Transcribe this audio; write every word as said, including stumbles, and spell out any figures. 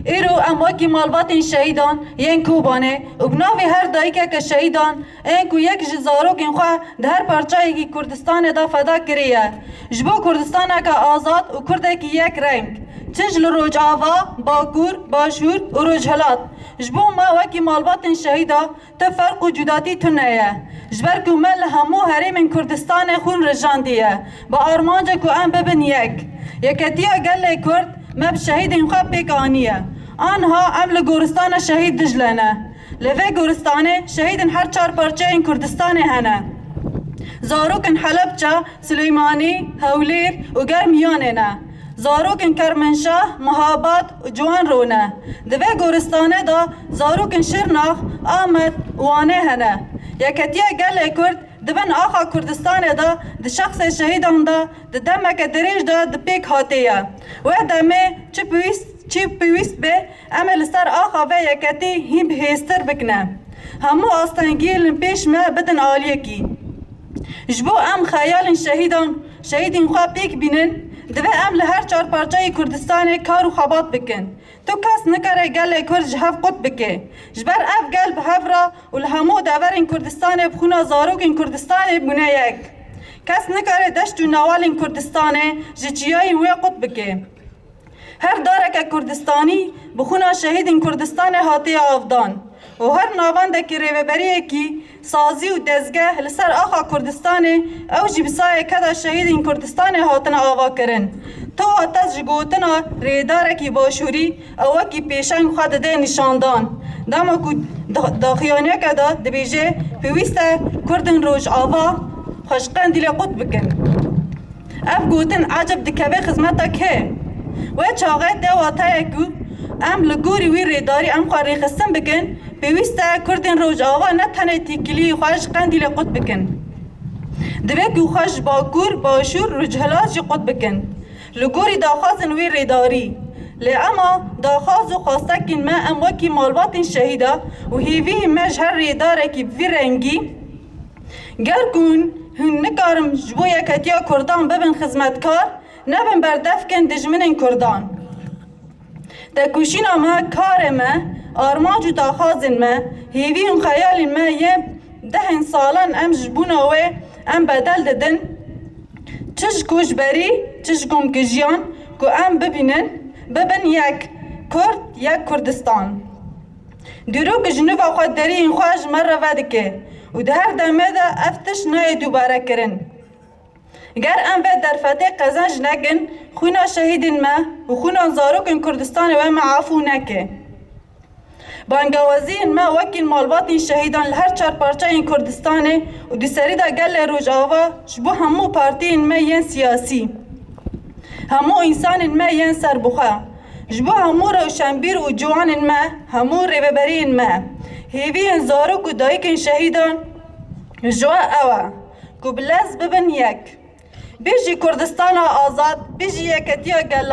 Îro em wekî malbatên şehîdan yên Kobanê û bi navê her dayikeke şehîdan ên ku yek ji zarokên xwe di her parçeyekî Kurdistanê de feda kiriye, ji bo Kurdistaneke azad û Kurdekî yek reng, çi ji li Rojava, Bakur, Başûr û Rojhilat, ji bo me wekî malbatên şehîda tu ferq û cudatî tune ye. Ji ber ku me li hemû herêmên Kurdistanê xûn rijandiye, bi armanca ku em bibin yek. Yeketiya gelê Kurd me bi şehîdên xwe pêk aniye. Aniha em li goristana Şehîd Dicle ne. Li vê goristanê şehîdên her çar parçeyên Kurdistanê hene. Zarokên Helebça, Silêmanî, Hewlêr û Germiyanê ne. Zarokên Kermenşah, Mihabad û Ciwanro ne. Di vê goristanê de zarokên Şirnax, Amed û Wanê hene. Yeketiya gelê Kurd di bin axa Kurdistanê de di şexsê şehîdan de di demeke dirêj de di pêk hatê ye. Wê demê çi pêwîst, çi pêwîst be, em ê li ser axa vê yeketî hîn bihêztir bikine. Hemû astengiyên li pêş me bidin aliyekî. Ji bo em xeyalên şehîdan, şehîdên xwe pêk bînin, divê em li her çar parçeyê Kurdistanê kar û xebat bikin. Tu kes nikare gelê Kurd ji hev qut bike. Ji ber ev gel bi hev re û li hemû deverên Kurdistanê bi xûna zarokên Kurdistanê bûne yek. Kes nikare deşt û newalên Kurdistanê ji çiyayên wê qut bike. Her dareke Kurdistanî bi xûna şehîdên Kurdistanê hatiye avdan û her navendekî rêveberiyekî, sazî û dezgeh li ser axa Kurdistanê, ew jî bi sayê keda şehîdên Kurdistanê hatine avakirin. Tewa te ji gotina rêdarekî başûrî ew wekî pêşeng xwe dide nîşandan. Dema ku da-, daxuyaniyeke de dibêje, pêwîst e Kurdên Rojava xwe ji Qendîlê qut bikin. Ev gotin eceb dikeve xizmeta kê? Wê çaxê tê wateyê ku em li gorî wî rêdarî em xwe rêxistin bikin, pêwîst e Kurdên Rojava ne tenê têkiliyê xwe ji Qendîlê qut bikin. Divê ku xwe ji Bakur, Başûr, Rojhilat jî qut bikin. Li gorî daxwazên wî rêdarî. Lê ema daxwaz û xwastekên me em wekî malbatên şehîda û hêviyên me ji her rêdarekî bi vî rengî, Ger ku hûn, hûn nikarin ji bo yeketiya Kurdan bibin xizmetkar, nebin berdevkên dijminên Kurdan. Tekoşîna me, karê me, armanc û daxwazên me, hêvî û xeyalên me yê dehên salan em ji bona wê em bedel didin. Çi ji koçberî, çi ji komkujiyan ku em bibînin, bibin yek Kurd, yek Kurdistan. Dîrok ji nû ve xwe deriyên xwe ji me re vedike û di her demê de ev tişt nayê dubare kirin. Ger em vê derfetê qezenc nekin, xwîna şehîdên me û xwîna zarokên Kurdistanê wê me afû neke. Bangawaziyên me wekî malbatên şehîdan li her çar parçeyên Kurdistanê û di serî de gelê Rojava ji bo hemû partiyên me yên siyasî, hemû însanên me yên serbixwe, ji bo hemû rewşenbîr û ciwanên me, hemû rêveberiyên me, hêviyên zarok û dayikên şehîdan ji we ew e ku bi lez bibin yek. Bijî Kurdistana azad, bijî yeketiya gelan.